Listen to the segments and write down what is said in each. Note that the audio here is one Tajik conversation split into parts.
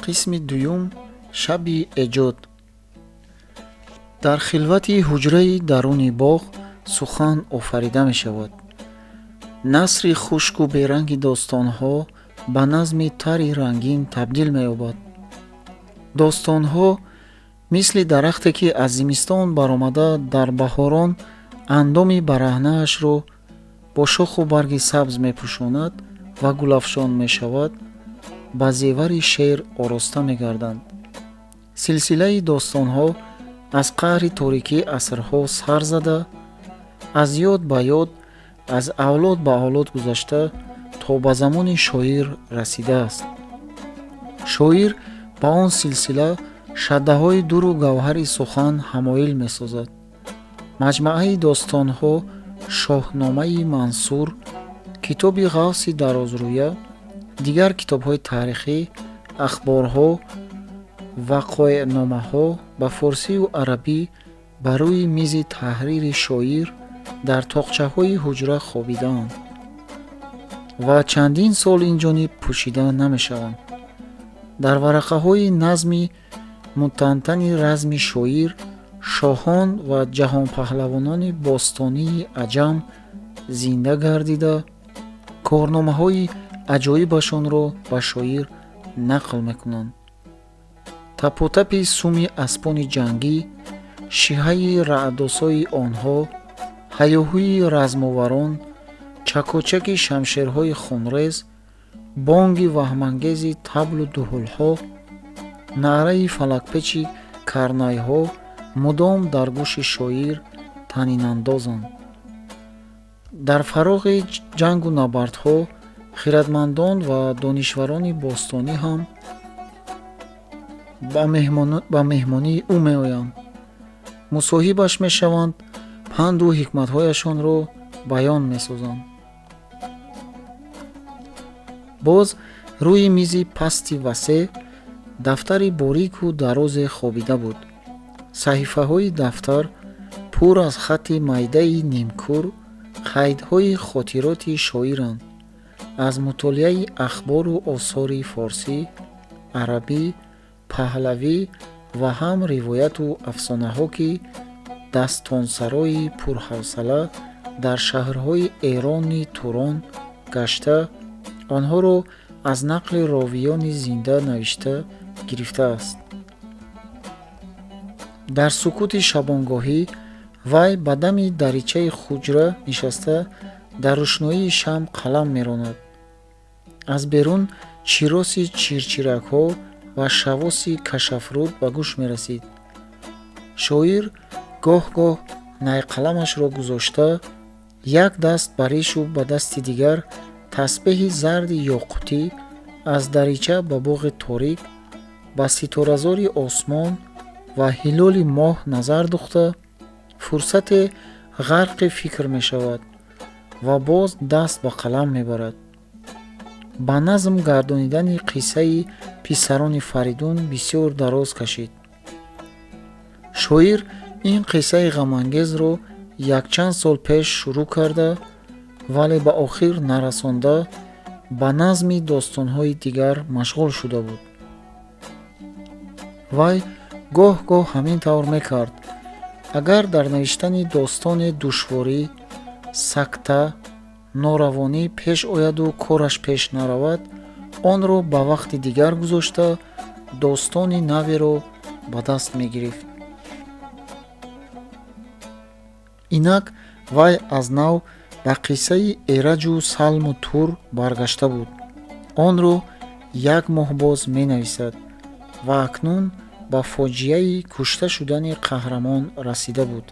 Қисми дуюм: шаби эҷод. Дар хилвати ҳуҷраи даруни боғ сухан офарида мешавад. Насри хушку беранги достонҳо ба назми тари рангин табдил меёбад. Достонҳо мисли дарахте, ки аз зимистон баромада, дар баҳорон андоми бараҳнаашро бо шоху барги сабз мепӯшонад ва гулафшон мешавад, ба зевари шеър ороста мегарданд. Силсилаи достонҳо аз қаъри торикии асрҳо сар зада, аз ёд ба ёд, аз авлод ба авлод гузашта, то ба замони шоир расидааст. Шоир ба он силсила шаддаҳои дуру гавҳари сухан ҳамоил месозад. Маҷмӯаи достонҳо, Шоҳномаи Мансур, китоби Ғавси дарозрӯя, дигар китобҳои таърихӣ, ахборҳо, вақоеъномаҳо ба форсию арабӣ ба рӯи мизи таҳрири шоир дар тоқчаҳои ҳуҷра хобидаанд ва чандин сол инҷониб пӯшида намешаванд. Дар варақаҳои назми мутантани разми шоир шоҳон ва ҷаҳонпаҳлавонони бостонии аҷам зинда гардида, корномаҳои аҷоибашонро ба шоир нақл мекунанд. Тапотапи суми аспони ҷангӣ, шиҳаи раъдосои онҳо, ҳаёҳӯи размоварон, чакочаки шамшерҳои хунрез, бонги ваҳмангези таблу дуҳулҳо, наъраи фалакпечи карнайҳо мудом дар гӯши шоир танинандозанд. Дар фароғи ҷангу набардҳо хирадмандон ва донишварони бостонӣ ҳам ба меҳмонии ӯ меоянд, мусоҳибаш мешаванд, панду ҳикматҳояшонро баён месозанд. Боз рӯи мизи пасти васеъ дафтари борику дарозе хобида буд. Саҳифаҳои дафтар пур аз хатти майдаи нимкур қайдҳои хотироти шоиранд аз мутолиаи ахбору осори форсӣ, арабӣ, паҳлавӣ ва ҳам ривояту афсонаҳо, ки дастонсарои пурҳавсала дар шаҳрҳои Эрони Турон гашта, онҳоро аз нақли ровиёни зинда навишта гирифтааст. Дар сукути шабонгоҳӣ вай ба дами даричаи хуҷра нишаста, дар рӯшноии шамъ қалам меронад. Аз берун чироси чирчиракҳо ва шавоси кашафруд ба гӯш мерасид. Шоир гоҳ-гоҳ найқаламашро гузошта, як даст ба ришу ба дасти дигар тасбеҳи зарди ёқутӣ аз дарича ба боғи торик, ба ситоразори осмон ва ҳилоли моҳ назар духта, фурсате ғарқи фикр мешавад ва боз даст ба қалам мебарад. Ба назм гардонидани қиссаи писарони Фаридун бисёр дароз кашид. Шоир ин қиссаи ғамангезро якчанд сол пеш шурӯъ карда, вале ба охир нарасонда, ба назми достонҳои дигар машғул шуда буд. Вай гоҳ-гоҳ ҳамин тавр мекард: агар дар навиштани достоне душворӣ, сакта, норавонӣ пеш ояду кораш пеш наравад, онро ба вақти дигар гузошта, достони наверо ба даст мегирифт. Инак вай аз нав ба қиссаи Эраҷу Салму Тур баргашта буд. Онро як моҳ боз менависад ва акнун ба фоҷиаи кушта шудани қаҳрамон расида буд.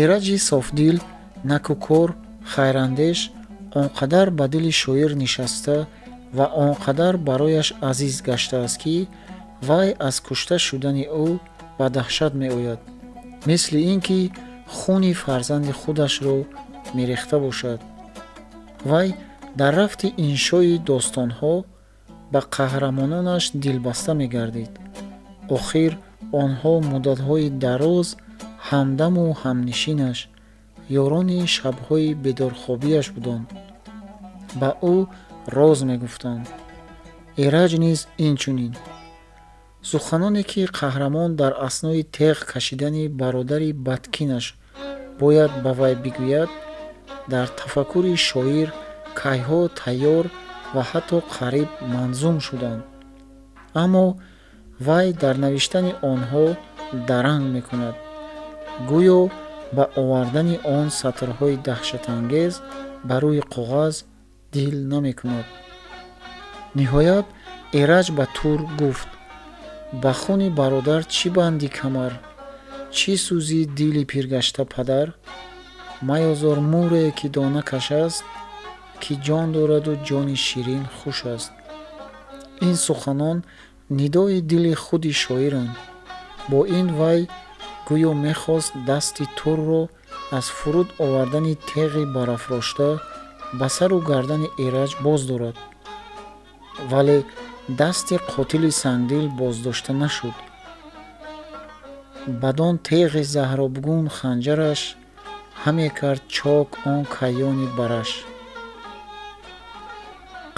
Эраҷи софдил, накӯкор, хайрандеш он қадар ба дили шоир нишаста ва он қадар барояш азиз гаштааст, ки вай аз кушта шудани ӯ ба даҳшат меояд, мисли ин ки хуни фарзанди худашро мерехта бошад. Вай дар рафти иншои достонҳо ба қаҳрамононаш дилбаста мегардид. Охир онҳо муддатҳои дароз ҳамдаму ҳамнишинаш, ёрони шабҳои бедорхобиаш буданд, ба ӯ роз мегуфтанд. Эраҷ низ инчунин. Суханоне, ки қаҳрамон дар аснои теғ кашидани бародари бадкинаш бояд ба вай бигӯяд, дар тафаккури шоир кайҳо тайёр ва ҳатто қариб манзум шуданд. Аммо вай дар навиштани онҳо даранг мекунад, гӯё ба овардани он сатрҳои даҳшатангез ба рӯи коғаз дил намекунад. Ниҳоят Эраҷ ба Тур гуфт: «Ба хуни бародар чӣ банди камар, чӣ сӯзи дили пиргашта падар? Маёзор мӯре, ки донакаш аст, ки ҷон дораду ҷони ширин хуш аст». Ин суханон нидои дили худи шоиранд. Бо ин вай гӯё мехост дасти Турро аз фуруд овардани теғи барафрошта ба сару гардани Эраҷ боз дорад. Вале дасти қотили сангдил боздошта нашуд. Бадон теғи заҳробгун ханҷараш ҳаме кард чок он кайёни бараш.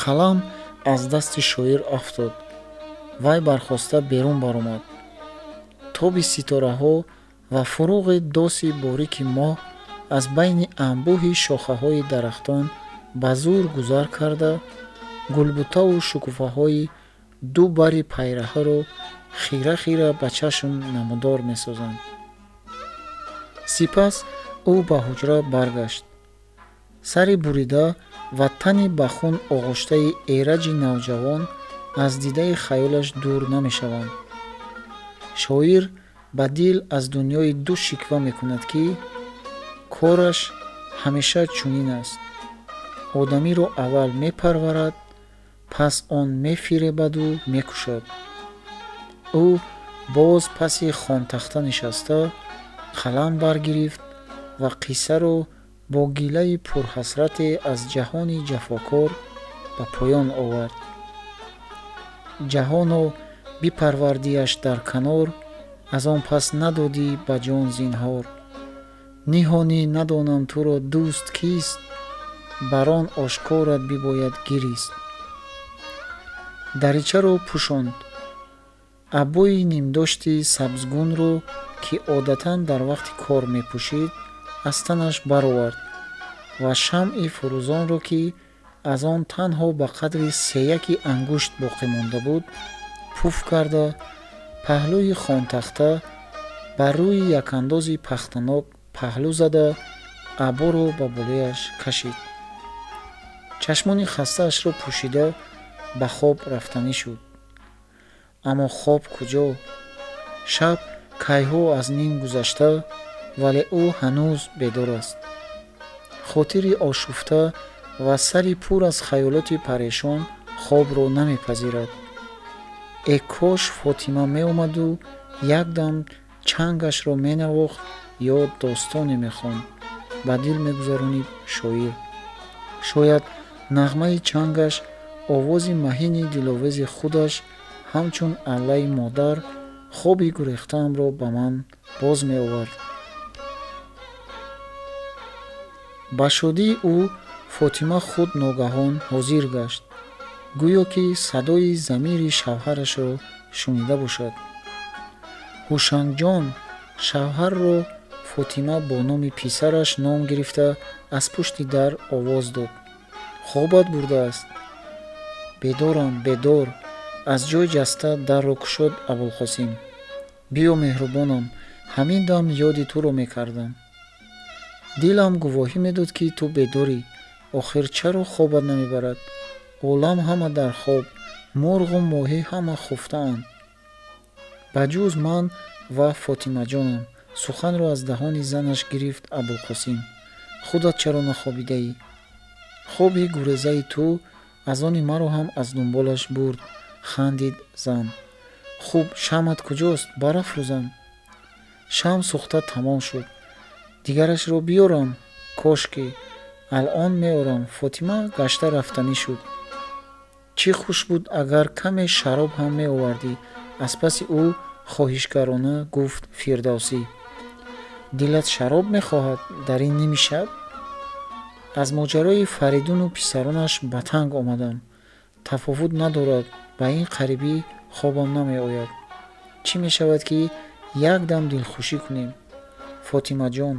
Қалам аз дасти шоир афтод. Вай бархоста берун баромад. Тоби ситораҳо ва фуруғи доси борики моҳ аз байни анбӯҳи шохаҳои дарахтон ба зӯр гузар карда, гулбутаву шукуфаҳои ду бари пайраҳаро хира-хира ба чашм намудор месозанд. Сипас ӯ ба ҳуҷра баргашт. Сари бурида ва тани ба хун оғоштаи Эраҷи навҷавон аз дидаи хаёлаш дур намешаванд. Шоир ба дил аз дунёи ду шиква мекунад, ки кораш ҳамеша чунин аст: одамиро аввал мепарварад, пас он мефиребаду мекушад. Ӯ боз паси хонтахта нишаста, қалам баргирифт ва қиссаро бо гилаи пурҳасрате аз ҷаҳони ҷафокор ба поён овард: «Ҷаҳоно, бипарвардиаш дар канор, аз он пас надодӣ ба ҷон зинҳор. Ниҳонӣ надонам туро дӯст кист, бар он ошкорат бибояд гирист». Даричаро пӯшонд. Аббои нимдошти сабзгунро, ки одатан дар вақти кор мепӯшид, аз танаш баровард ва шамъи фурӯзонро, ки аз он танҳо ба қадри сеяки ангушт боқӣ монда буд, пуф карда, паҳлӯи хонтахта бар рӯи якандози пахтанок паҳлӯ зада, абборо ба болояш кашид. Чашмони хастаашро пӯшида ба хоб рафтанӣ шуд. Аммо хоб куҷо? Шаб кайҳо аз ним гузашта, вале ӯ ҳанӯз бедор аст. Хотири ошуфта ва сари пур аз хаёлоти парешон хобро намепазирад. Э кош Фотима меомаду якдам чангашро менавохт ё достоне мехонд, ба дил мегузаронид шоир. Шояд нағмаи чангаш, овози маҳини диловези худаш, ҳамчун аллаи модар хоби гурехтаамро ба ман боз меовард. Ба шодии ӯ Фотима худ ногаҳон ҳозир гашт, гӯё ки садои замири шавҳарашро шунида бошад. «Ҳушангҷон», шавҳарро Фотима бо номи писараш ном гирифта, аз пушти дар овоз дод: «Хобат бурдааст?» «Бедорам, бедор», аз ҷой ҷаста дарро кушод Абулқосим. «Биё, меҳрубонам, ҳамин дам ёди туро мекардам. Дилам гувоҳӣ медод, ки ту бедорӣ. Охир чаро хобат намебарад? Олам ҳама дар хоб, мурғу моҳӣ ҳама хуфтаанд, ба ҷуз ман ва Фотимаҷонам», суханро аз даҳони занаш гирифт Абулқосим. «Худат чаро нахобидаӣ? Хоби гурезаи ту аз они маро ҳам аз дунболаш бурд», хандид зан. «Хуб, шамъат куҷост, барафрӯзам?» «Шамъ сӯхта тамом шуд. Дигарашро биёрам?» «Кошки. Алъон меорам». Фотима гашта рафтанӣ шуд. «Чӣ хуш буд, агар каме шароб ҳам меовардӣ», аз паси ӯ хоҳишгарона гуфт Фирдавсӣ. «Дилат шароб мехоҳад дар ин ними шаб? Аз моҷарои Фаридуну писаронаш ба танг омадам. Тафовут надорад. Ба ин қарибӣ хобам намеояд. Чӣ мешавад, ки як дам дилхушӣ кунем? Фотимаҷон,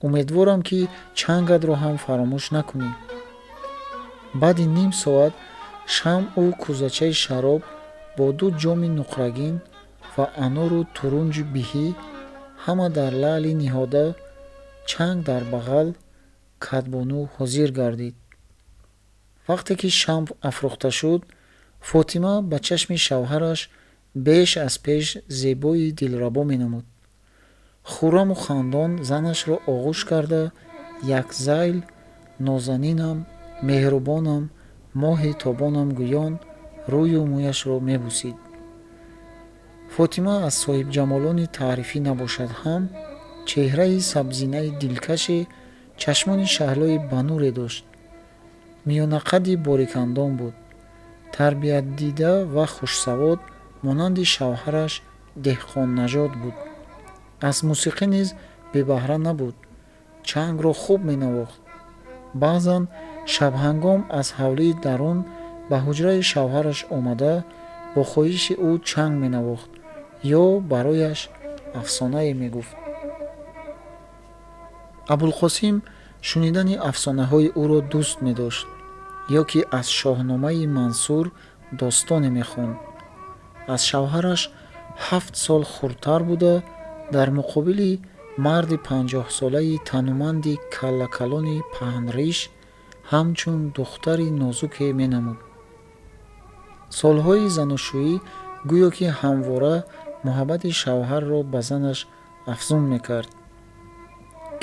умедворам, ки чангатро ҳам фаромӯш накунӣ. Баъди ним соат шамъу кӯзачаи шароб бо ду ҷоми нуқрагин ва анору турунҷу биҳӣ ҳама дар лаъли ниҳода, чанг дар бағал, кадбону ҳозир гардид. Вақте ки шамъ афрӯхта шуд, Фотима ба чашми шавҳараш беш аз пеш зебои дилрабо менамуд. Хурраму хандон занашро оғӯш карда, якзайл «Нозанинам, меҳрубонам, моҳи тобонам» гӯён рӯю мӯяшро мебусид. Фотима аз соҳибҷамолони таърифӣ набошад ҳам, чеҳраи сабзинаи дилкаше, чашмони шаҳлои бануре дошт. Миёнақадди борикандом буд. Тарбиятдида ва хушсавод, монанди шавҳараш деҳқоннажод буд. Аз мусиқӣ низ бебаҳра набуд. Чангро хуб менавохт. Баъзан шабҳангом аз ҳавлии дарун ба ҳуҷраи шавҳараш омада, бо хоҳиши ӯ чанг менавохт ё барояш афсонае мегуфт. Абулқосим шунидани афсонаҳои ӯро дӯст медошт ё ки аз Шоҳномаи Мансур достоне мехонд. Аз шавҳараш 7 сол хурдтар буда, дар муқобили марди 50-солаи тануманди каллакалони паҳнриш ҳамчун духтари нозуке менамуд. Солҳои заношӯӣ гӯё ки ҳамвора муҳаббати шавҳарро ба занаш афзун мекард.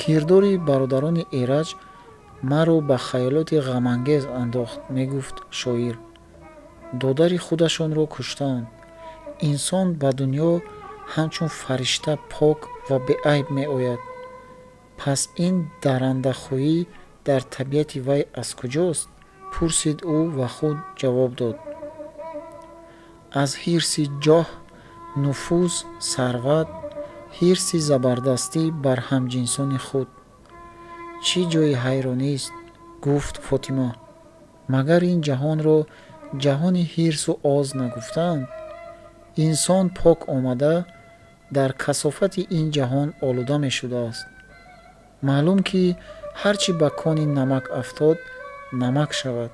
Кирдори бародарони Эраҷ маро ба хаёлоти ғамангез андохт, мегуфт шоир. Додари худашонро куштаанд. Инсон ба дунё ҳамчун фаришта пок ва беайб меояд. Пас ин даррандахӯӣ дар табиати вай аз куҷост? Пурсид ӯ ва худ ҷавоб дод: аз ҳирси ҷоҳ, нуфуз, сарват, ҳирси забардастӣ бар ҳамҷинсони худ. Чӣ ҷои ҳайронист, гуфт Фотима. Магар ин ҷаҳонро ҷаҳони ҳирсу оз нагуфтаанд? Инсон пок омада, дар касофати ин ҷаҳон олуда мешудааст. Маълум, ки ҳар чӣ ба кони намак афтод, намак шавад.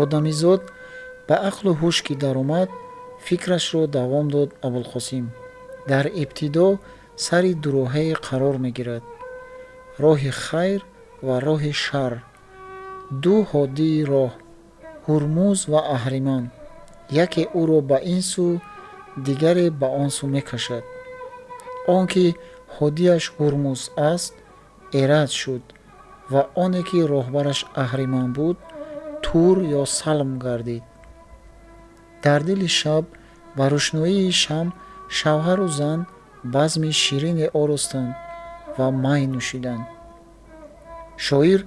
Одамизод ба ақлу ҳуш ки даромад, фикрашро давом дод Абулқосим, дар ибтидо сари дуроҳае қарор мегирад: роҳи хайр ва роҳи шарр. Ду ҳодии роҳ, Ҳурмуз ва Аҳриман, яке ӯро ба ин сӯ, дигаре ба он сӯ мекашад. Он ки ҳодиаш Ҳурмуз аст, Эраҷ шуд ва оне ки роҳбараш Аҳриман буд, Тур ё Салм гардид. Дар дили шаб ба рӯшноии шамъ шавҳару зан базми ширине оростанд ва май нӯшиданд. Шоир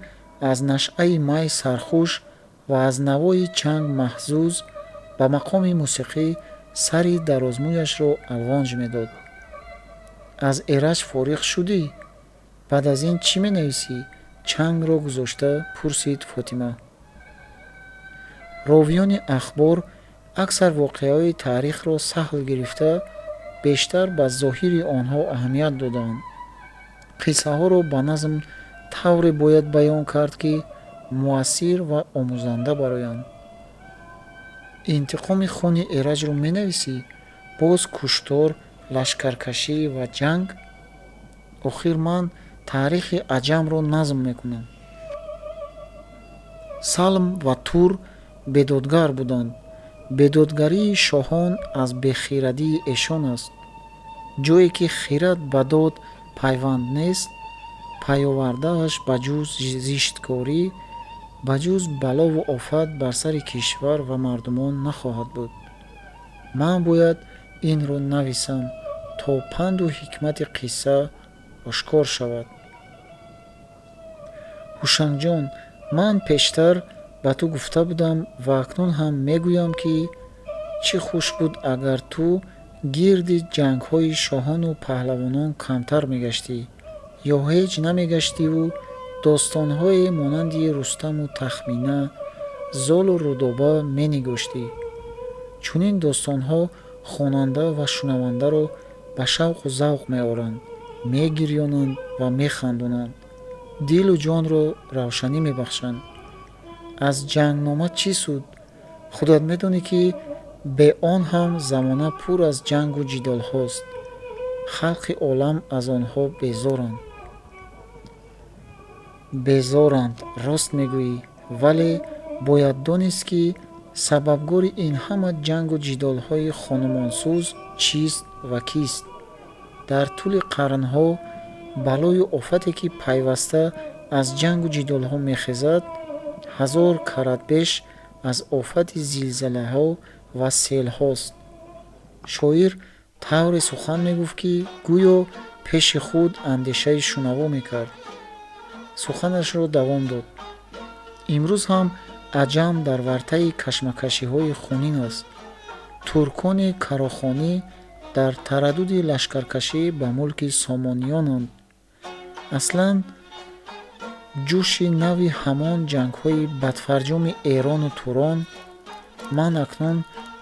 аз нашъаи май сархуш ва аз навои чанг маҳзуз ба мақоми мусиқӣ сари дарозмӯяшро алвонҷ медод. Аз Эраҷ фориғ шудӣ? Баъд аз ин чӣ менависӣ? Чангро гузошта пурсид Фотима. Ровиёни ахбор аксар воқеаҳои таърихро саҳл гирифта, бештар ба зоҳири онҳо аҳамият додаанд. Қиссаҳоро ба назм тавре бояд баён кард, ки муассир ва омӯзанда бароянд. Интиқоми хуни Эраҷро менависӣ? Боз куштор, лашкаркашӣ ва ҷанг? Охир ман таърихи аҷамро назм мекунам. Салм ва Тур бедодгар буданд. Бедодгарии шоҳон аз бехирадии эшон аст. Ҷое ки хирад ба дод пайванд нест, пайовардааш ба ҷуз зишткорӣ, ба ҷуз балову офат бар сари кишвар ва мардумон нахоҳад буд. Ман бояд инро нависам, то панду ҳикмати қисса ошкор шавад. Ҳушангҷон, ман пештар ба ту гуфта будам ва акнун ҳам мегӯям, ки чӣ хуш буд, агар ту гирди ҷангҳои шоҳону паҳлавонон камтар мегаштӣ ё ҳеҷ намегаштиву достонҳое монанди Рустаму Тахмина, Золу Рудоба менигоштӣ. Чунин достонҳо хонанда ва шунавандаро ба шавқу завқ меоранд, мегирёнанд ва механдонанд, дилу ҷонро равшанӣ мебахшанд. Аз ҷангнома чӣ суд? Худат медонӣ, ки бе он ҳам замона пур аз ҷангу ҷидолҳост. Халқи олам аз онҳо безоранд. Безоранд, рост мегӯӣ, вале бояд донист, ки сабабгори ин ҳама ҷангу ҷидолҳои хонумонсӯз чист ва кист. Дар тӯли қарнҳо балою офате, ки пайваста аз ҷангу ҷидолҳо мехезад, 1000 карат беш аз офати зилзилаҳо ва селҳост. Шоир тавре сухан мегуфт, ки гӯё пеши худ андешаи шунаво мекард. Суханашро давом дод. Имрӯз ҳам аҷам дар вартаи кашмакашиҳои хунин аст. Туркони карохонӣ дар тараддуди лашкаркашӣ ба мулки сомониёнанд. Аслан ҷӯши нави ҳамон ҷангҳои бадфарҷоми Эрону Турон. Ман акнун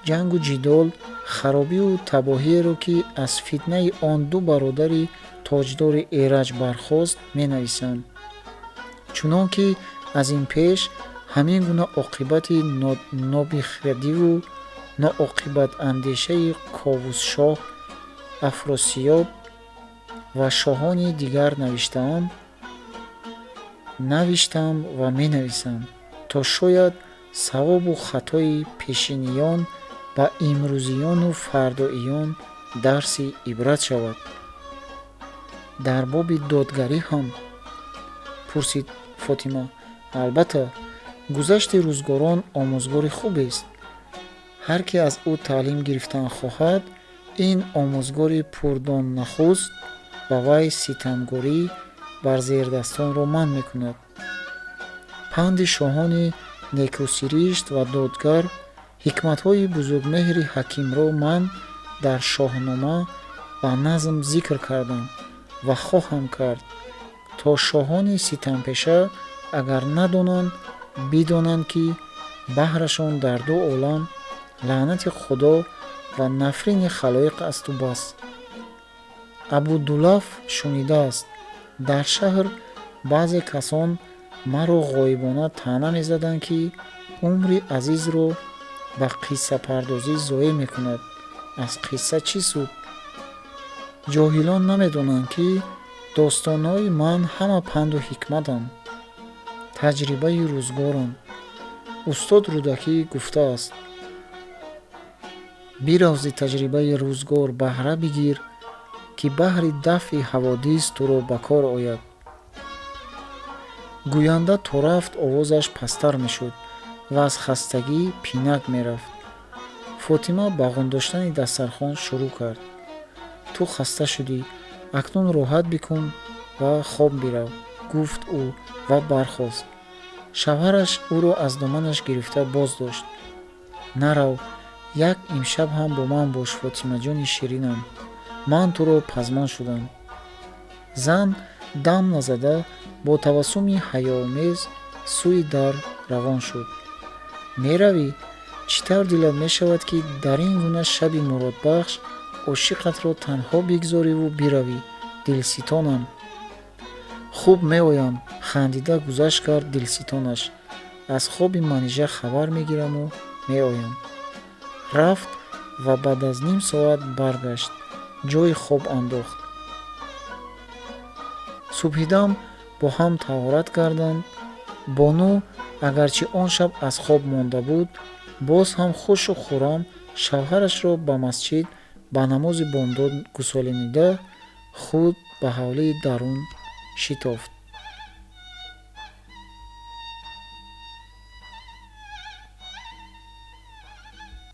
ҷангу ҷидол, харобиву табоҳиеро, ки аз фитнаи он ду бародари тоҷдори Эраҷ бархост, менависам. Чунон ки аз ин пеш ҳамин гуна оқибати нобихрадиву ноқибатандешаи Ковусшоҳ, Афросиёб ва шоҳони дигар навиштаам, навиштам ва менависам, то шояд савобу хатои пешиниён ба имрӯзиёну фардоиён дарси ибрат шавад. Дар боби додгарӣ ҳам? Пурсид Фотима. Албатта, гузашти рӯзгорон омӯзгори хубест. Ҳар ки аз ӯ таълим гирифтан хоҳад, ин омӯзгори пурдон нахуст ба вай ситамгорӣ бар зердастонро манъ мекунад. Панди шоҳони некӯсиришт ва додгар, ҳикматҳои бузургмеҳри ҳакимро ман дар Шоҳнома ба назм зикр кардам ва хоҳам кард, то шоҳони ситампеша агар надонанд, бидонанд, ки баҳрашон дар ду олам лаънати Худо ва нафрини халоиқ асту бас. Абудулаф шунидааст, дар шаҳр баъзе касон маро ғоибона таъна мезаданд, ки умри азизро ба қиссапардозӣ зоеъ мекунад. Аз қисса чӣ суд? Ҷоҳилон намедонанд, ки достонҳои ман ҳама панду ҳикматанд, таҷрибаи рӯзгоранд. Устод Рӯдакӣ гуфтааст: бирав, зи таҷрибаи рӯзгор баҳра бигир, ки баҳри дафъи ҳаводис туро ба кор ояд. Гӯянда то рафт овозаш пасттар мешуд ва аз хастагӣ пинак мерафт. Фотима ба ғундоштани дастархон шурӯъ кард. Ту хаста шудӣ, акнун роҳат бикун ва хоб бирав, гуфт ӯ ва бархост. Шавҳараш ӯро аз доманаш гирифта боз дошт. Нарав, як имшаб ҳам бо ман бош, Фотимаҷони ширинам. Ман туро пазмон шудам. Зан дам назада бо табассуми ҳаёомез сӯи дар равон шуд. Меравӣ? Чӣ тавр дилат мешавад, ки дар ин гуна шаби муродбахш ошиқатро танҳо бигзориву биравӣ, дилситонам? Хуб, меоям, хандида гузашт кард дилситонаш. Аз хоби Манижа хабар мегираму меоям. Рафт ва баъд аз ним соат баргашт, ҷои хоб андохт. Субҳидам бо ҳам таҳорат карданд. Бону агарчи он шаб аз хоб монда буд, боз ҳам хушу хуррам шавҳарашро ба масҷид ба намози бомдод гусолонида, худ ба ҳавлии дарун шитофт.